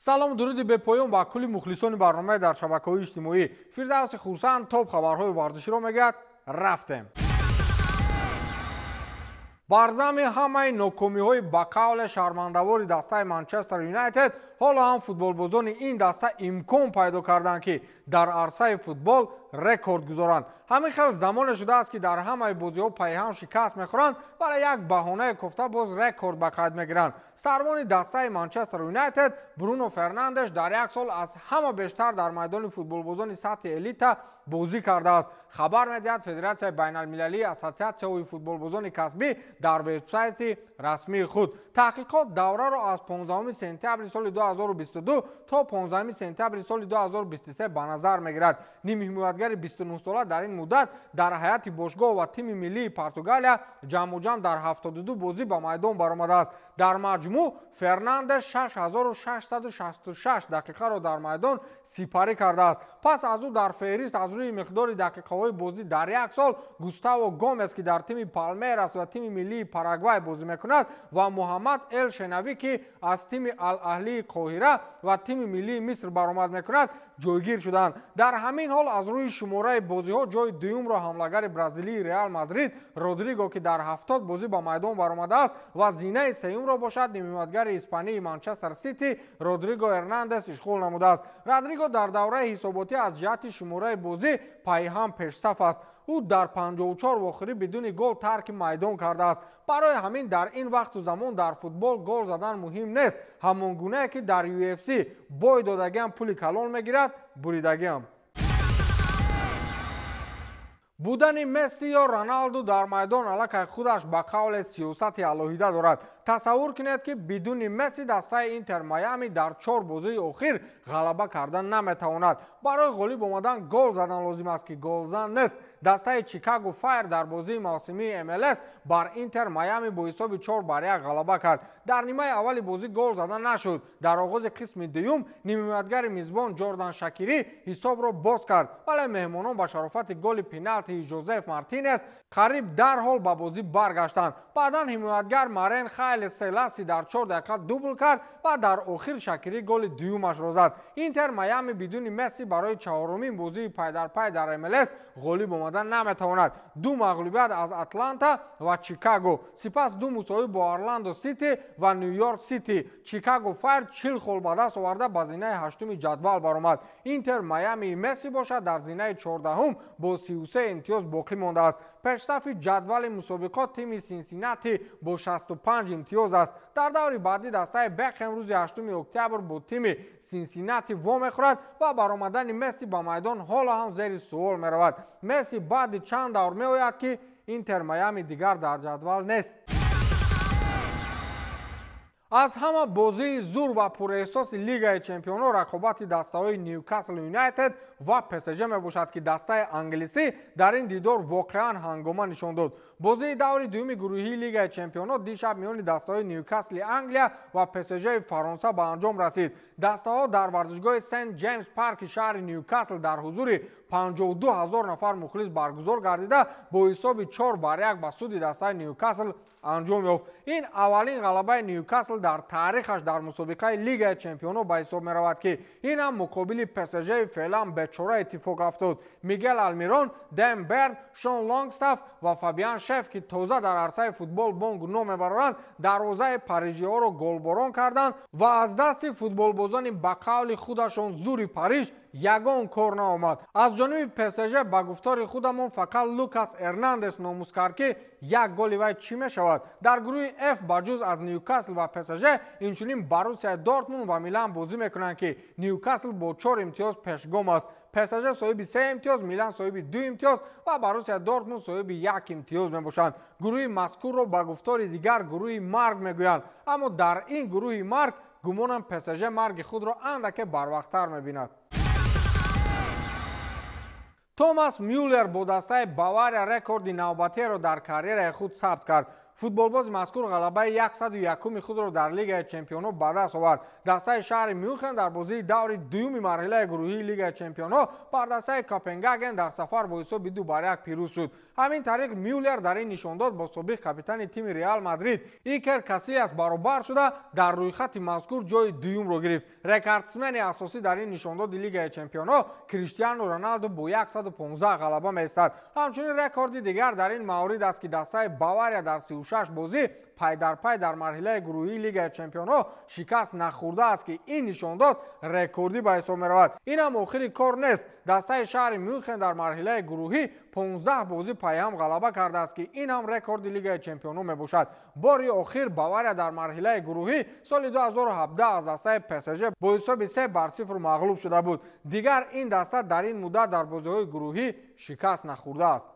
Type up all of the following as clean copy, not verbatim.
Салом, дуруди бепоён ба кулли мухлисони барномаи дар шабакаҳои иҷтимоӣ. Фирдавси Хурсанд топ хабарҳои варзиширо мегӯяд. Рафтем. Бар зами ҳамаи нокомиҳои ба қавле шармандавори дастаи Манчестер Юнайтед, ҳоло ҳам футболбозони ин даста имкон пайдо карданд, ки дар арсаи футбол рекорд гузоранд. Ҳамин хел замоне шудааст, ки дар ҳамаи бозиҳо пайҳам шикаст мехӯранд, вале як баҳонаи кофта боз рекорд ба қайд мегиранд. Сарвони дастаи Манчестер Юнайтед Бруно Фернандеш дар як сол аз ҳама бештар дар майдони футболбозони сатҳи элита бозӣ кардааст. Хабар медиҳад Федератсияи байналмилалии ассотсиатсияҳои футболбозони касбӣ дар вебсайти расмии худ. Таҳқиқот давраро аз 15 сентябри соли 2022 то 15 сентябри соли 2023 ба назар мегирад. Нимҳимоятгари 29-сола дар ин муддат дар ҳайати бошгоҳ ва тими миллии Португалия ҷамъуҷамъ дар 72 бозӣ ба майдон баромадааст. Дар маҷмӯъ Фернандеш 6666 дақиқаро дар майдон сипарӣ кардааст. Пас аз ӯ дар феҳрист аз рӯи миқдори дақиқаҳои бозӣ дар як сол Густаво Гомес, ки дар тими Палмерас ва тими миллии Парагвай бозӣ мекунад, ва Муҳаммад Эл Шенавӣ, ки аз тими Ал-Аҳлии Қоҳира ва тими миллии Миср баромад мекунад, ҷойгир шуданд. Дар ҳамин ҳол аз рӯи шумораи бозиҳо ҷои дуюмро ҳамлагари бразилии Реал Мадрид Родриго, ки дар 70 бозӣ ба майдон баромадааст, ва зинаи сеюмро бошад нимҳимоятгари испании Манчестер Сити Родриго Эрнандес ишғол намудааст. Родриго дар давраи ҳисоботӣ аз ҷиҳати шумораи бозӣ пайҳам пешсаф аст. Ӯ дар 54 вохӯрӣ бидуни гол тарки майдон кардааст. Барои ҳамин дар ин вақту замон дар футбол гол задан муҳим нест. Ҳамон гунае ки дар UFC бой додагиам пули калон мегирад, буридагиам. Будани Месси ё Роналду дар майдон аллакай худаш ба қавле сиёсати алоҳида дорад. Тасаввур кунед, ки бидуни Месси дастаи Интер Майами дар 4 бозии охир ғалаба карда наметавонад. Барои ғолиб омадан гол задан лозим аст, ки голзан нест. Дастаи Чикаго Файр дар бозии мавсимии МЛС бар Интер Майами бо ҳисоби 4-1 ғалаба кард. Дар нимаи аввали бозӣ гол зада нашуд. Дар оғози қисми дуюм нимҳимоятгари мизбон Ҷордан Шакирӣ ҳисобро боз кард, вале меҳмонон ба шарофати голи пеналти Жозеф Мартинес қариб дарҳол ба бозӣ баргаштанд. Баъдан ҳимоятгар Марен Хайле Селаси дар 4 дақиқа дубл кард ва дар охир Шакирӣ голи дуюмашро зад. Интер Майами бидуни Месси барои чаҳорумин бозии пайдарпай дар МЛС ғолиб омада наметавонад. Ду мағлубият аз Атланта ва Чикаго, сипас ду мусовӣ бо Орландо Сити ва Нью-Йорк Сити. Чикаго Файр 40 хол ба даст оварда ба зинаи ҳаштуми ҷадвал баромад. Интер Майами Месси бошад дар зинаи 14-ум бо 33 имтиёз боқӣ мондааст. Пешсафи ҷадвали мусобиқот тими Синсиннати бо 65 имтиёз аст. Дар даври баъдӣ дастаи Бекхем рӯзи 8 октябр бо тими Синсиннати вомехӯрад ва баромадани Месси ба майдон ҳоло ҳам зери суол меравад. Месси баъди чанд давр меояд, ки Интер Майами дигар дар ҷадвал нест. Аз ҳама бозии зур ва пурэҳсоси Лигаи чемпионҳо рақобати дастаҳои Ньюкасл Юнайтед ва ПСЖ мебошад, ки дастаи англисӣ дар ин дидор воқеан ҳангома нишон дод. Бозии даври дуюми гурӯҳии Лигаи чемпионҳо дишаб миёни дастаҳои Ньюкасли Англия ва ПСЖи Фаронса ба анҷом расид. Дастаҳо дар варзишгоҳи Сент Ҷеймс Парки шаҳри Ньюкасл дар ҳузури 52 ҳазор нафар мухлис баргузор гардида бо ҳисоби 4-1 ба суди дастаи Ньюкасл анҷом ёфт. Ин аввалин ғалабаи Ньюкасл дар таърихаш дар мусобиқаи Лигаи чемпионҳо ба ҳисоб меравад, ки ин ҳам муқобили ПСЖи феълан бечора иттифоқ афтод. Мигел Алмирон, Дэн Берн, Шон Лонгстаф ва Фабиан Шеф, ки тоза дар арсаи футбол бонгу ном мебароранд, дарвозаи парижиҳоро голборон карданд ва аз дасти футболбозони ба қавли худашон зури Париж ягон кор наомад. Аз ҷониби ПСЖ ба гуфтори худамон фақат Лукас Эрнандес номус кард, ки як голи вай чӣ мешавад. Дар гурӯҳи Ф ба ҷуз аз Ньюкасл ва ПСЖ инчунин Боруссия Дортмунд ва Милан бозӣ мекунанд, ки Ньюкасл бо 4 имтиёз пешгом аст. ПСЖ соҳиби 3 имтиёз, Милан соҳиби 2 имтиёз ва Боруссия Дортмунд соҳиби 1 имтиёз мебошанд. Гурӯҳи мазкурро ба гуфтори дигар гурӯҳи марг мегӯянд, аммо дар ин гурӯҳи марг гумонам ПСЖ марги худро андаке барвақттар мебинад. Томас Мюллер бо дастаи Бавария рекорди навбатиеро дар карьераи худ сабт кард. Футболбози мазкур ғалабаи 101-уми худро дар Лигаи Чемпионҳо ба даст овард. Дастаи шаҳри Мюнхен дар бозии даври дуюми марҳилаи гурӯҳии Лигаи Чемпионҳо бар дастаи Копенгаген дар сафар бо ҳисоби 2-1 пирӯз шуд. Ҳамин тариқ Мюллер дар ин нишондод бо собиқ капитани тими Реал Мадрид Икер Касиас баробар шуда дар рӯйхати мазкур ҷои дуюмро гирифт. Рекордсмени асосӣ дар ин нишондоди Лигаи Чемпионҳо Криштиану Роналду бо 115 ғалаба меистад. Ҳамчунин рекорди дигар дар ин маврид аст, ки дастаи Бавария дар 36 бозӣ пайдарпай дар марҳилаи гурӯҳии Лигаи Чемпионҳо шикаст нахӯрдааст, ки ин нишондод рекордӣ ба ҳисоб меравад. Ин ҳам охири кор нест. Дастаи шаҳри Мюнхен дар марҳилаи гурӯҳӣ 15 бозӣ пайҳам ғалаба кардааст, ки ин ҳам рекорди Лигаи Чемпионҳо мебошад. Бори охир Бавария дар марҳилаи гурӯҳӣ соли 2017 аз дастаи ПСЖ бо ҳисоби 3-0 мағлуб шуда буд. Дигар ин даста дар ин муддат дар бозиҳои гурӯҳӣ шикаст нахӯрдааст.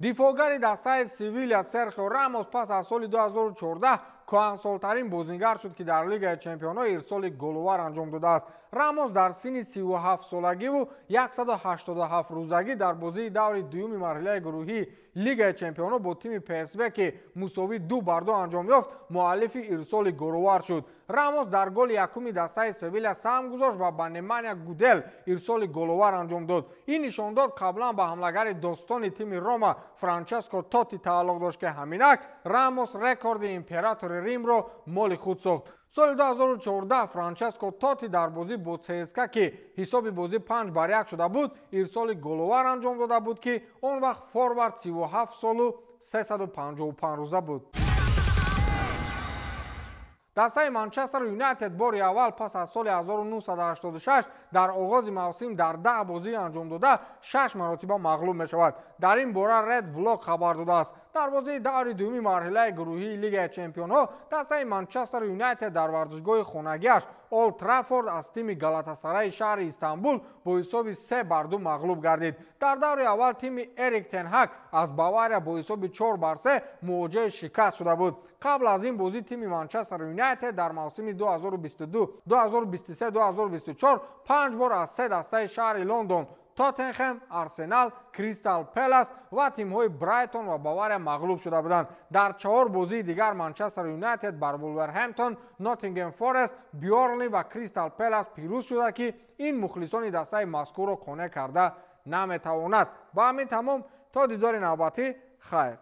Дифоъгари дастаи Севиля Серхио Рамос пас аз соли 2014 кӯҳансолтарин бозингар шуд, ки дар Лигаи Чемпионҳо ирсоли головар анҷом додааст. Рамос дар синни 37-солагиву 187 рӯзагӣ дар бозии даври дуюми марҳилаи гурӯҳии Лигаи Чемпионҳо бо тими ПСВ, ки мусовӣ 2-2 анҷом ёфт, муаллифи ирсоли головар шуд. Рамос дар голи якуми дастаи Севиля саҳм гузошт ва ба Немания Гудел ирсоли головар анҷом дод. Ин нишондод қаблан ба ҳамлагари достони тими Рома Франческо Тотти тааллуқ дошт, ки ҳаминак Рамос рекорди императори Римро моли худ сохт. Соли 2014 Франческо Тотти дар бозӣ бо ЦСКА, ки ҳисоби бозӣ 5-1 шуда буд, ирсоли головар анҷом дода буд, ки он вақт форвард 37 солу 355 рӯза буд. Дастаи Манчестер Юнайтед бори аввал пас аз соли 1986 дар оғози мавсим дар 10 бозӣ анҷом дода 6 маротиба мағлуб мешавад. Дар ин бора Ред Влог хабар додааст. Дар бозии даври дуюми марҳилаи гурӯҳии Лигаи Чемпионҳо дастаи Манчестер Юнайтед дар варзишгоҳи хонагиаш Олд Траффорд аз тими Галатасараи шаҳри Истанбул бо ҳисоби 3-2 мағлуб гардид. Дар даври аввал тими Эрик тен Ҳаг аз Бавария бо ҳисоби 4-3 мувоҷеҳи шикаст шуда буд. Қабл аз ин бозӣ тими Манчестер Юнайтед дар мавсими 2022-2023-2024 5 бор аз се дастаи шаҳри Лондон Тоттенхем, Арсенал, Кристал Пелас ва тимҳои Брайтон ва Бавария мағлуб шуда буданд. Дар 4 бозии дигар Манчестер Юнайтед бар Вулверхэмптон, Ноттингем Форест, Бёрнли ва Кристал Пелас пирӯз шуда, ки ин мухлисони дастаи мазкурро қонеъ карда наметавонад. Ба ҳамин тамом, то дидори навбатӣ, хайр.